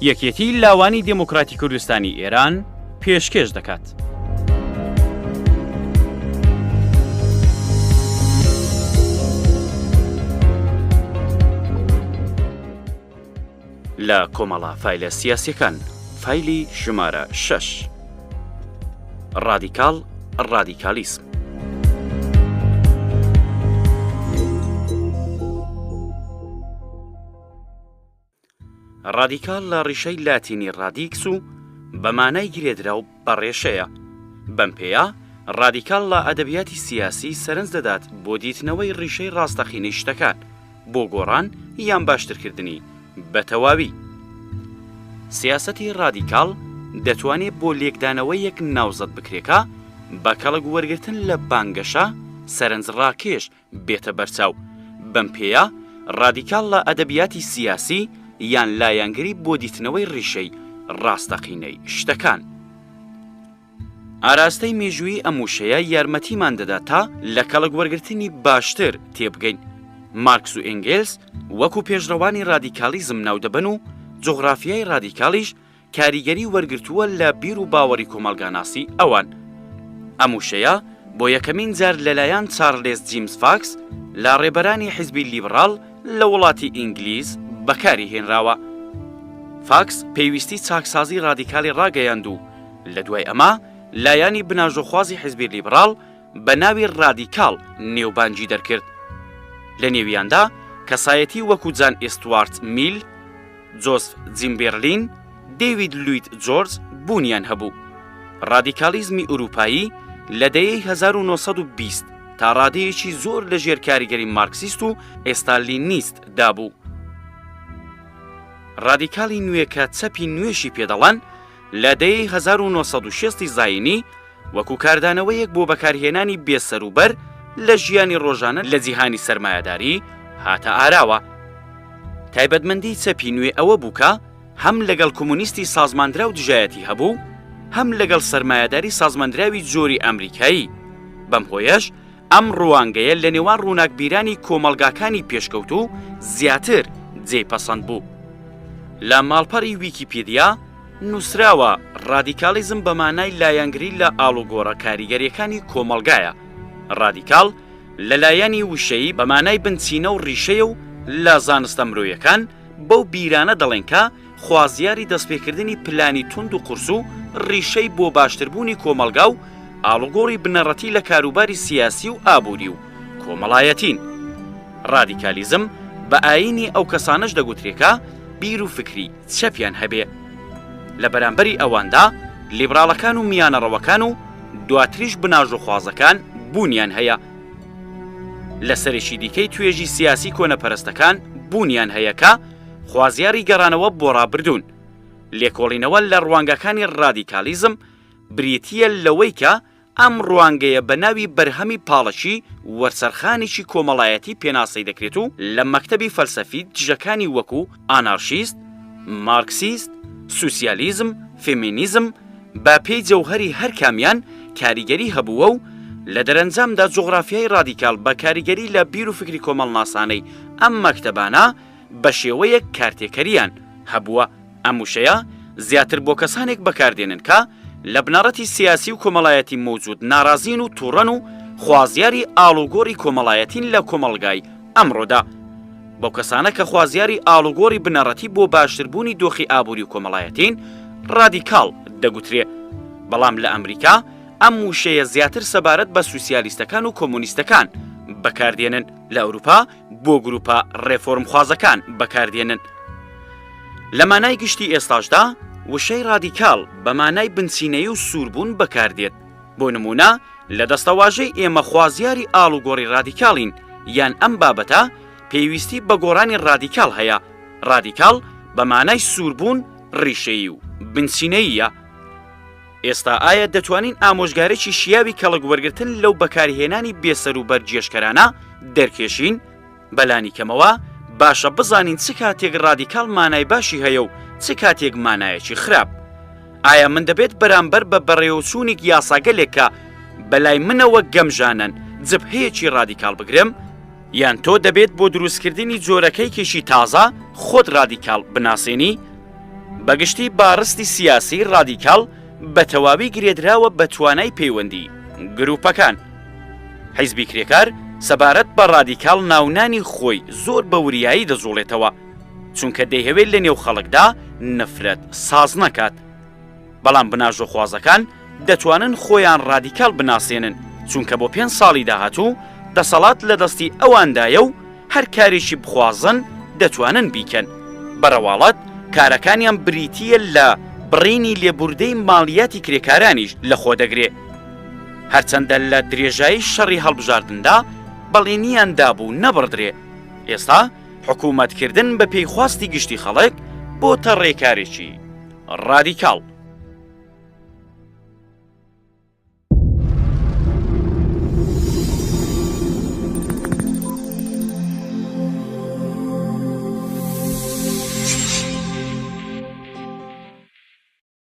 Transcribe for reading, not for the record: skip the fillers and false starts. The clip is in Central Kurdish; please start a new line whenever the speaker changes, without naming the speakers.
یەکێتی لاوانی دێموکراتی کوردستانی ئێران پێشکێش دەکات. لە کۆمەڵە فایلە سیاسیەکان فایلی ژمارە شەش ڕادیکاڵ ڕادیکالیسم. ڕادیکاڵ لە ڕیشەی لاتینی ڕادیکس و بە مانای گرێدراو بە ڕێشەیە. بەم پێیە ڕادیکاڵ لە ئەدەبیاتی سیاسی سەرنج دەدات بۆ دیتنەوەی ڕیشەی ڕاستەقینەی شتەکان، بۆ گۆڕان یان باشترکردنی بە تەواوی. سیاسەتی ڕادیکاڵ دەتوانێ بۆ لێکدانەوەیەک ناوزەد بکرێ کە بە کەڵک وەرگرتن لە بانگەشە سەرنجڕاکێش بێتە بەرچاو. بەم پێیە ڕادیکاڵ لە ئەدەبیاتی سیاسی یان لایەنگری بۆ دیتنەوەی ڕیشەی ڕاستەقینەی شتەکان. ئاراستەی مێژوویی ئەم وشەیە یارمەتیمان دەدات تا لە کەڵک وەرگرتنی باشتر تێبگەین. مارکس و ئێنگێلس وەکو پێشڕەوانی ڕادیکاڵیزم ناودەبەن و جوغرافیای ڕادیکاڵیش کاریگەری وەرگرتووە لە بیر و باوەڕی کۆمەڵگاناسی ئەوان. ئەم وشەیە بۆ یەکەمین جار لەلایەن چارلێس جیمز فاکس لە ڕێبەرانی حیزبی لیبڕاڵ لە وڵاتی ئینگلیز بەکاری هێنراوە. فاکس پێویستی چاکسازی ڕادیکالی ڕاگەیاند و لە دوای ئەمە لایەنی بناژۆخوازی حیزبی لیبڕاڵ بە ناوی ڕادیکاڵ نێوبانگی دەرکرد. لە نێویاندا کەسایەتی وەکو جان ئیستوارت میل، جۆزف جیمبێرلین، دێوید لوید جۆرج بوونیان هەبوو. ڕادیکاڵیزمی ئورووپایی لە دەیەی 1920 تا ڕادەیەکی زۆر لە ژێر کاریگەری مارکسیست و ئێستالینیست دا بوو. ڕادیکاڵی نوێ کە چەپی نوێشی پێ دەڵەن، لە دەیەی 1960 ی زایینی وەکو کاردانەوەیەک بۆ بەکارهێنانی بێسەروبەر لە ژیانی ڕۆژانە لە جیهانی سەرمایەداری هاتە ئاراوە. تایبەتمەندی چەپی نوێ ئەوە بوو کە هەم لەگەڵ کۆمۆنیستی سازماندراو دژایەتی هەبوو، هەم لەگەڵ سەرمایەداری سازماندراوی جۆری ئەمریکایی. بەم هۆیەش ئەم ڕوانگەیە لە نێوان ڕووناکبیرانی کۆمەڵگاکانی پێشکەوتوو زیاتر جێی پەسەند بوو. لە ماڵپەڕی ویکیپیدیا نووسراوە، ڕادیکاڵیزم بە مانای لایەنگری لە ئاڵوگۆڕە کاریگەرییەکانی کۆمەڵگایە. ڕادیکاڵ لە لایەنی وشەیی بە مانای بنچینە و ڕیشەیە و لە زانستە مرۆیەکان بەو بیرانە دەڵێن کە خوازیاری دەستپێکردنی پلانی توند و قورس و ڕیشەی بۆ باشتربوونی کۆمەڵگا و ئاڵوگۆڕی بنەڕەتی لە کاروباری سیاسی و ئابووری و کۆمەڵایەتین. ڕادیکالیزم بە ئایینی ئەو کەسانەش دەگوترێ کە بیر و فکری چەپیان هەبێ. لە بەرامبەری ئەواندا لیبراڵەکان و میانەڕەوەکان و دواتریش بناژۆخوازەکان بوونیان هەیە. لە سەرێکی دیکەی توێژی سیاسی کۆنەپەرستەکان بوونیان هەیە کە خوازیاری گەڕانەوە بۆ ڕابردوون. لێکۆڵینەوە لە ڕوانگەکانی ڕادیکالیزم بریتییە لەوەی کە ئەم ڕوانگەیە بە ناوی بەرهەمی پاڵەکی وەرچەرخانێکی کۆمەڵایەتی پێناسەی دەکرێت و لە مەکتەبی فەلسەفی دژەکانی وەکو ئانارشیست، مارکسیست، سوسیالیزم، فێمینیزم بە پێی جەوهەری هەر کامیان کاریگەری هەبووە و لە دەرەنجامدا جوغرافیای ڕادیکاڵ بە کاریگەری لە بیر و فکری کۆمەڵناسانەی ئەم مەکتەبانە بە شێوەیەک کارتێکەرییان هەبووە. ئەم وشەیە زیاتر بۆ کەسانێک بەکاردێنن کە لە بنەڕەتی سیاسی و کۆمەڵایەتی مەوجود ناڕازین و توڕەن و خوازیاری ئاڵوگۆڕی کۆمەڵایەتین لە کۆمەڵگای ئەمڕۆدا. بەو کەسانە کە خوازیاری ئاڵوگۆڕی بنەڕەتی بۆ باشتربوونی دۆخی ئابووری و کۆمەڵایەتین، ڕادیکاڵ دەگوترێ. بەڵام لە ئەمریکا ئەم وشەیە زیاتر سەبارەت بە سوسیالیستەکان و کۆمۆنیستەکان بەکاردێنن. لە ئەوروپا بۆ گروپە ڕێفۆرمخوازەکان بەکاردێنن. لە مانای گشتی ئێستاشدا وشەی ڕادیکاڵ بە مانای بنچینەیی و سووربوون بەکاردێت. بۆ نموونە لە دەستەواژەی ئێمە خوازیاری ئاڵوگۆڕی ڕادیکاڵین یان ئەم بابەتە پێویستی بە گۆڕانی ڕادیکاڵ هەیە. ڕادیکاڵ بە مانای سووربوون، ڕیشەیی و بنچینەییە. ئێستا ئایا دەتوانین ئامۆژگارێکی شیاوی کەڵک وەرگرتن لەو بەکارهێنانی بێسەروبەر گێژکەرانە دەرکێشین؟ بەلانی کەمەوە باشە بزانین چ کاتێک ڕادیکاڵ مانای باشی هەیە و چ کاتێک مانایەکی خراپ. ئایا من دەبێت بەرامبەر بە بەڕێوەچوونێک یاساگەلێک کە بەلای منەوە گەمژانەن جبهەیەکی ڕادیکاڵ بگرم؟ یان تۆ دەبێت بۆ دروستکردنی جۆرە کەیکێکی تازە خۆت ڕادیکاڵ بناسێنی؟ بەگشتی باڕستی سیاسی ڕادیکاڵ بە تەواوی گرێدراوە بە توانای پەیوەندی گروپەکان. حیزبی کرێکار سەبارەت بە ڕادیکاڵ ناونانی خۆی زۆر بە وریایی دەجوڵێتەوە، چونکە دەیهەوێت لە نێو خەڵکدا نەفرەت ساز نەکات. بەڵام بناژۆخوازەکان دەتوانن خۆیان ڕادیکاڵ بناسێنن، چونکە بۆ پێنج ساڵی داهاتوو دەسەڵات لە دەستی ئەواندایە و هەر کارێکی بخوازن دەتوانن بیکەن. بە ڕەواڵەت کارەکانیان بریتییە لە بڕینی لێبوردەی ماڵیاتی کرێکارانیش لەخۆدەگرێ. هەرچەندە لە درێژایی شەڕی هەڵبژاردندا بەڵێنیان دابوو نەبڕدرێ، ئێستا حکوومەتکردن بەپێی خواستی گشتی خەڵک بۆتە ڕێکارێکی ڕادیکاڵ.